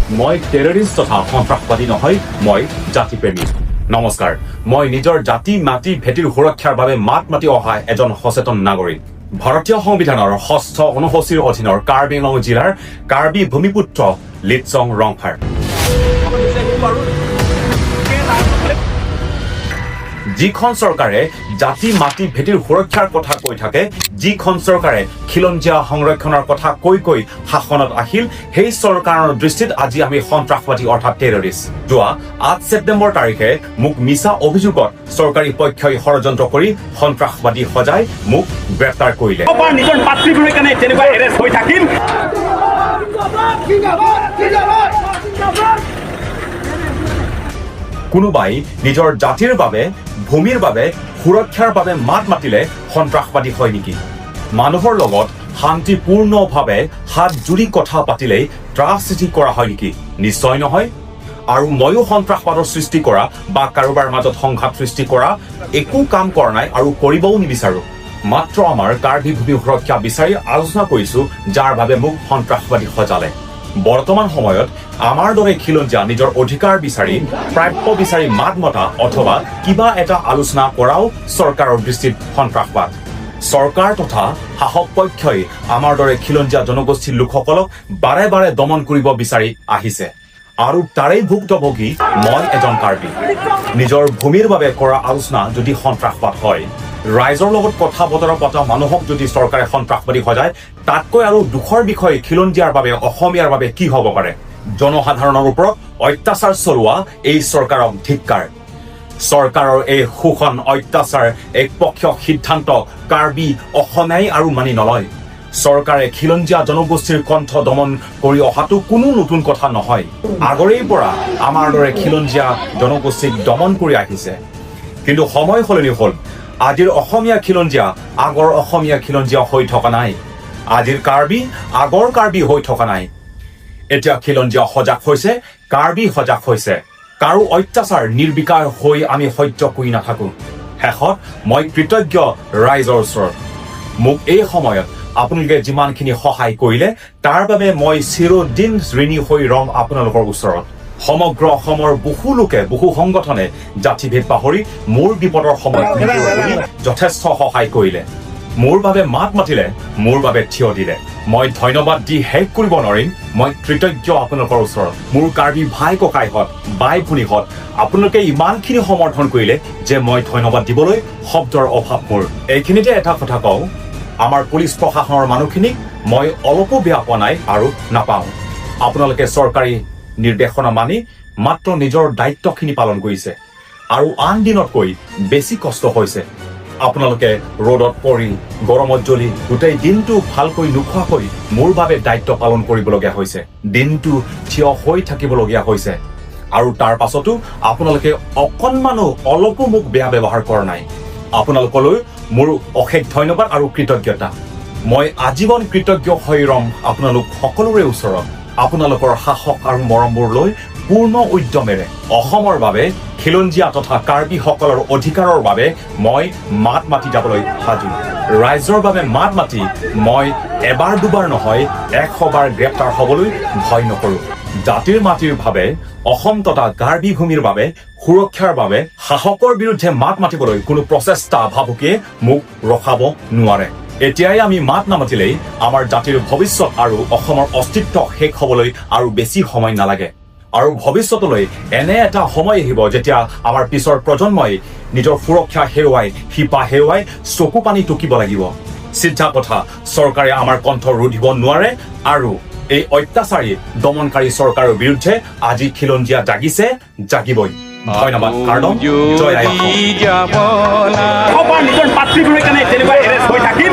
মই টেৰৰিষ্ট তথা সন্ত্ৰাসবাদী নহয়, মই জাতিপ্ৰেমী। নমস্কাৰ। মই নিজৰ জাতি, মাটি, ভেটিৰ সুৰক্ষাৰ বাবে মাত মাতি অহা এজন সচেতন নাগৰিক। ভাৰতীয় সংবিধানৰ ষষ্ঠ অনুসূচীৰ অধীনৰ কাৰ্বি আংলং জিলাৰ কাৰ্বি ভূমিপুত্ৰ লিটচং ৰংফাৰ। যিখন চৰকাৰে জাতি, মাটি, ভেটিৰ সুৰক্ষাৰ কথা কৈ থাকে, যিখন চৰকাৰে খিলঞ্জীয়া সংৰক্ষণৰ কথা কৈ কৈ শাসনত আহিল, সেই চৰকাৰৰ দৃষ্টিত আজি আমি সন্ত্ৰাসবাদী অৰ্থাৎ টেৰৰিষ্ট। যোৱা 8 ছেপ্টেম্বৰ তাৰিখে মোক মিছা অভিযোগত চৰকাৰী পক্ষই ষড়যন্ত্ৰ কৰি সন্ত্ৰাসবাদী সজাই মোক গ্ৰেপ্তাৰ কৰিলে। নিজৰ মাতৃভূমিৰ কাৰণে তেনেকুৱা এৰেষ্ট হৈ থাকিম। জিন্দাবাদ, জিন্দাবাদ, জিন্দাবাদ। কোনোবাই নিজৰ জাতিৰ বাবে, ভূমিৰ বাবে, সুৰক্ষাৰ বাবে মাত মাতিলে সন্ত্ৰাসবাদী হয় নেকি? মানুহৰ লগত শান্তিপূৰ্ণভাৱে হাত জুৰি কথা পাতিলেই ত্ৰাস সৃষ্টি কৰা হয় নেকি? নিশ্চয় নহয়। আৰু ময়ো সন্ত্ৰাসবাদৰ সৃষ্টি কৰা বা কাৰোবাৰ মাজত সংঘাত সৃষ্টি কৰা একো কাম কৰা নাই আৰু কৰিবও নিবিচাৰো। মাত্ৰ আমাৰ কাৰ্বি ভূমি সুৰক্ষা বিচাৰি আলোচনা কৰিছো, যাৰ বাবে মোক সন্ত্ৰাসবাদী সজালে। বৰ্তমান সময়ত আমাৰ দৰে খিলঞ্জীয়া নিজৰ অধিকাৰ বিচাৰি, প্ৰাপ্য বিচাৰি মাত মতা অথবা কিবা এটা আলোচনা কৰাও চৰকাৰৰ দৃষ্টিত সন্ত্ৰাসবাদ। চৰকাৰ তথা শাসক পক্ষই আমাৰ দৰে খিলঞ্জীয়া জনগোষ্ঠীৰ লোকসকলক বাৰে বাৰে দমন কৰিব বিচাৰি আহিছে আৰু তাৰেই ভুক্তভোগী মই এজন কাৰ্বি। নিজৰ ভূমিৰ বাবে কৰা আলোচনা যদি সন্ত্ৰাসবাদ হয়, ৰাইজৰ লগত কথা বতৰা পতা মানুহক যদি চৰকাৰে সন্ত্ৰাসবাদী সজায়, তাতকৈ আৰু দুখৰ বিষয় খিলঞ্জীয়াৰ বাবে, অসমীয়াৰ বাবে কি হ'ব পাৰে? জনসাধাৰণৰ ওপৰত অত্যাচাৰ চলোৱা এই চৰকাৰক ধিক্কাৰ। চৰকাৰৰ এই শোষণ, অত্যাচাৰ, একপক্ষীয় সিদ্ধান্ত কাৰ্বি অসমীয়াই আৰু মানি নলয়। চৰকাৰে খিলঞ্জীয়া জনগোষ্ঠীৰ কণ্ঠ দমন কৰি অহাটো কোনো নতুন কথা নহয়। আগৰেই পৰা আমাৰ দৰে খিলঞ্জীয়া জনগোষ্ঠীক দমন কৰি আহিছে। কিন্তু সময় সলনি হ'ল। আজিৰ অসমীয়া খিলঞ্জীয়া আগৰ অসমীয়া খিলঞ্জীয়া হৈ থকা নাই। আজিৰ কাৰ্বি আগৰ কাৰ্বি হৈ থকা নাই। এতিয়া খিলঞ্জীয়া সজাগ হৈছে, কাৰ্বি সজাগ হৈছে। কাৰো অত্যাচাৰ নিৰ্বিকাৰ হৈ আমি সহ্য কৰি নাথাকো। শেষত মই কৃতজ্ঞ ৰাইজৰ ওচৰত। মোক এই সময়ত আপোনালোকে যিমানখিনি সহায় কৰিলে, তাৰ বাবে মই চিৰদিন ঋণী হৈ ৰম আপোনালোকৰ ওচৰত। সমগ্ৰ অসমৰ বহু লোকে, বহু সংগঠনে জাতিভেদ পাহৰি মোৰ বিপদৰ সময়ত নিজৰ বুলি যথেষ্ট সহায় কৰিলে, মোৰ বাবে মাত মাতিলে, মোৰ বাবে থিয় দিলে। মই ধন্যবাদ দি শেষ কৰিব নোৱাৰিম। মই কৃতজ্ঞ আপোনালোকৰ ওচৰত। মোৰ কাৰ্বি ভাই ককাইহঁত, বাই ভনীহঁত, আপোনালোকে ইমানখিনি সমৰ্থন কৰিলে যে মই ধন্যবাদ দিবলৈ শব্দৰ অভাৱ মোৰ। এইখিনিতে এটা কথা কওঁ, আমাৰ পুলিচ প্ৰশাসনৰ মানুহখিনিক মই অলপো বেয়া পোৱা নাই আৰু নাপাওঁ। আপোনালোকে চৰকাৰী নিৰ্দেশনা মানি মাত্ৰ নিজৰ দায়িত্বখিনি পালন কৰিছে আৰু আন দিনতকৈ বেছি কষ্ট হৈছে। আপোনালোকে ৰ'দত পৰি, গৰমত জ্বলি, গোটেই দিনটো ভালকৈ নোখোৱাকৈ মোৰ বাবে দায়িত্ব পালন কৰিবলগীয়া হৈছে, দিনটো থিয় হৈ থাকিবলগীয়া হৈছে আৰু তাৰ পাছতো আপোনালোকে অকণমানো, অলপো মোক বেয়া ব্যৱহাৰ কৰা নাই। আপোনালোকলৈ মোৰ অশেষ ধন্যবাদ আৰু কৃতজ্ঞতা। মই আজীৱন কৃতজ্ঞ হৈ ৰম আপোনালোক সকলোৰে ওচৰত। আপোনালোকৰ সাহস আৰু মৰমবোৰ লৈ পূৰ্ণ উদ্যমেৰে অসমৰ বাবে, খিলঞ্জীয়া তথা কাৰ্বিসকলৰ অধিকাৰৰ বাবে মই মাত মাতি যাবলৈ সাজু। ৰাইজৰ বাবে মাত মাতি মই এবাৰ দুবাৰ নহয়, 100 বাৰ গ্ৰেপ্তাৰ হ'বলৈ ভয় নকৰোঁ। জাতিৰ মাটিৰ বাবে, অসম তথা কাৰ্বি ভূমিৰ বাবে, সুৰক্ষাৰ বাবে শাসকৰ বিৰুদ্ধে মাত মাতিবলৈ কোনো প্ৰচেষ্টা, ভাবুকিয়ে মোক ৰখাব নোৱাৰে। এতিয়াই আমি মাত নামাতিলেই আমাৰ জাতিৰ ভৱিষ্যত আৰু অসমৰ অস্তিত্ব শেষ হ'বলৈ আৰু বেছি সময় নালাগে। আৰু ভৱিষ্যতলৈ এনে এটা সময় আহিব যেতিয়া আমাৰ পিছৰ প্ৰজন্মই নিজৰ সুৰক্ষা হেৰুৱাই, শিপা হেৰুৱাই চকু পানী টুকিব লাগিব। চিধা কথা, চৰকাৰে আমাৰ কণ্ঠ ৰুধিব নোৱাৰে আৰু এই অত্যাচাৰী, দমনকাৰী চৰকাৰৰ বিৰুদ্ধে আজি খিলঞ্জীয়া জাগিছে, জাগিবই। ধন্যবাদ। কাৰণ জয় আই অসম। নিজৰ মাতৃভূমিৰ কাৰণে তেনেকুৱা এৰেষ্ট হৈ থাকিম।